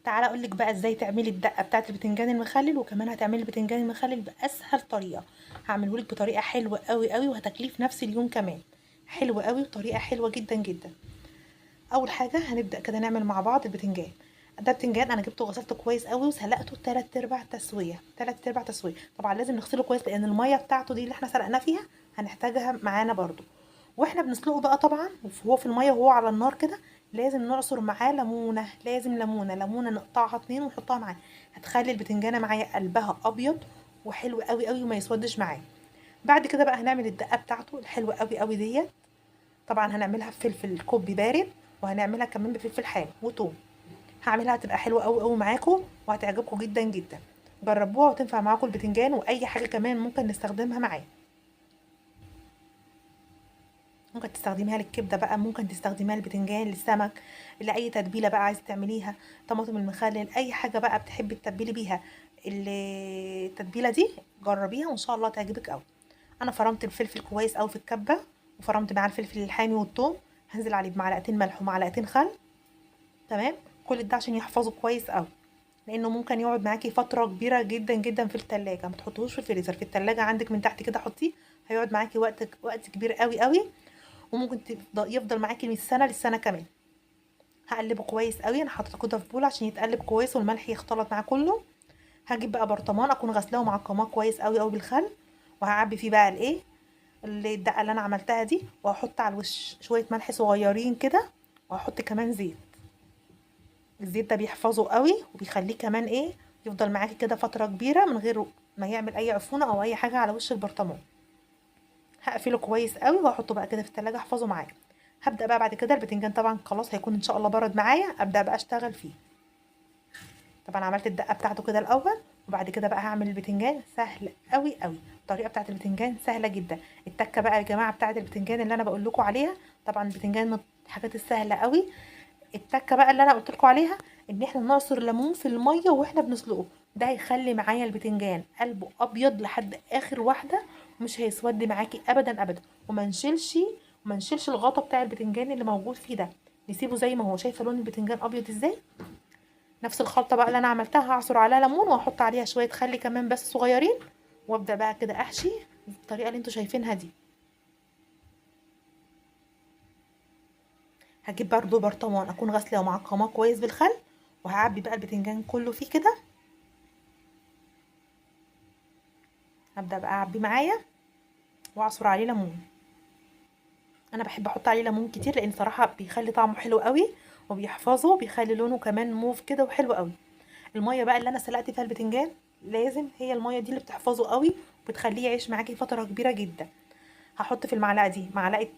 تعالى اقول لك بقى ازاي تعملي الدقة بتاعه البتنجان المخلل، وكمان هتعملي البتنجان المخلل باسهل طريقه. هعمله لك بطريقة حلوة قوي قوي، وهتاكليه في نفس اليوم كمان. حلوة قوي وطريقه حلوة جدا جدا. اول حاجة هنبدا كده نعمل مع بعض البتنجان. ده بتنجان انا جبته وغسلته كويس قوي وسلقته 3/4 تسويه، 3/4 تسويه. طبعا لازم نغسله كويس لان المية بتاعته دي اللي احنا سلقناه فيها هنحتاجها معانا برده. واحنا بنسلقه بقى طبعا وهو في المية وهو على النار كده لازم نعصر معاه ليمونه، لازم ليمونه، ليمونه نقطعها 2 ونحطها معاه، هتخلي البتنجانه معايا قلبها ابيض وحلو قوي قوي وما يسودش معايا. بعد كده بقى هنعمل الدقة بتاعته الحلوة قوي قوي ديت. طبعا هنعملها بفلفل كوبي بارد، وهنعملها كمان بفلفل حامي وتوم. هعملها هتبقى حلوة قوي قوي معاكم وهتعجبكم جدا جدا. جربوها وتنفع معاكم البتنجان واي حاجة كمان ممكن نستخدمها معاه. ممكن تستخدميها للكبده بقى، ممكن تستخدميها للبتنجان، للسمك، لاي تتبيله بقى عايزه تعمليها، طماطم المخلل، اي حاجة بقى بتحبي تتبلي بيها التتبيله دي جربيها وان شاء الله تعجبك قوي. انا فرمت الفلفل كويس قوي في الكبه، وفرمت معاه الفلفل الحامي والثوم. هنزل عليه بمعلقتين ملح ومعلقتين خل، تمام. كل ده عشان يحفظه كويس قوي، لانه ممكن يقعد معاكي فترة كبيرة جدا جدا في التلاجة. ما تحطوهوش في الفريزر، في التلاجة عندك من تحت كده حطيه، هيقعد معاكي وقت كبير قوي قوي، وممكن يفضل معاكي من السنة للسنة كمان. هقلبه كويس قوي، انا حاطه كده في بول عشان يتقلب كويس والملح يختلط معاه كله. هجيب بقى برطمان اكون غسلاه ومعقماه كويس قوي قوي بالخل، وهعبي فيه بقى الايه الدقة اللي انا عملتها دي، وهحط على الوش شوية ملح صغيرين كده، وهحط كمان زيت. الزيت ده بيحفظه قوي وبيخليه كمان ايه يفضل معاكي كده فترة كبيرة من غير ما يعمل اي عفونه او اي حاجة على وش البرطمان. هقفله كويس قوي واحطه بقى كده في التلاجة احفظه معايا. هبدا بقى بعد كده البتنجان طبعا خلاص هيكون ان شاء الله برد معايا، ابدا بقى اشتغل فيه. طبعا عملت الدقة بتاعته كده الاول، وبعد كده بقى هعمل البتنجان. سهل قوي قوي الطريقة بتاعت البتنجان، سهلة جدا. التكه بقى يا جماعة بتاعت البتنجان اللي انا بقول لكم عليها، طبعا البتنجان من الحاجات السهلة قوي. التكه بقى اللي انا قلت لكم عليها ان احنا نعصر ليمون في المية واحنا بنسلقه، ده هيخلي معايا البتنجان قلبه ابيض لحد اخر واحدة، مش هيسود معاكي ابدا ابدا. وما نشيلش الغطا بتاع البتنجان اللي موجود فيه ده، نسيبه زي ما هو. شايفه لون البتنجان ابيض ازاي؟ نفس الخلطة بقى اللي انا عملتها هعصر عليها ليمون واحط عليها شوية خل كمان بس صغيرين، وابدا بقى كده احشي بالطريقة اللي انتوا شايفينها دي. هجيب برضو برطمان اكون غسله ومعقماه كويس بالخل، وهعبي بقى البتنجان كله فيه كده. هبدا بقى اعبي معايا واعصر عليه ليمون. انا بحب احط عليه ليمون كتير لان صراحة بيخلي طعمه حلو قوي وبيحفظه وبيخلي لونه كمان موف كده وحلو قوي. المية بقى اللي انا سلقت فيها البتنجان لازم هي المية دي اللي بتحفظه قوي وبتخليه يعيش معاكي فترة كبيرة جدا. هحط في المعلقة دي معلقه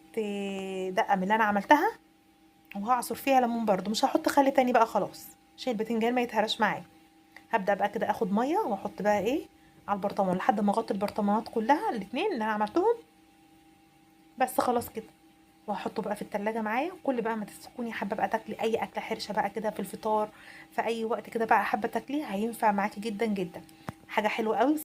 دقه من اللي انا عملتها، وهعصر فيها ليمون برده، مش هحط خل تاني بقى خلاص عشان البتنجان ما يتهرش معايا. هبدا بقى كده اخد مية واحط بقى ايه على البرطمان لحد ما اغطي البرطمانات كلها الاثنين اللي انا عملتهم بس خلاص كده. وهحطه بقى في التلاجة معايا. كل بقى ما تكوني حابة بقى تاكلي اي اكله حرشه بقى كده في الفطار في اي وقت كده بقى حابة تاكليه، هينفع معاكي جدا جدا. حاجة حلوة قوي.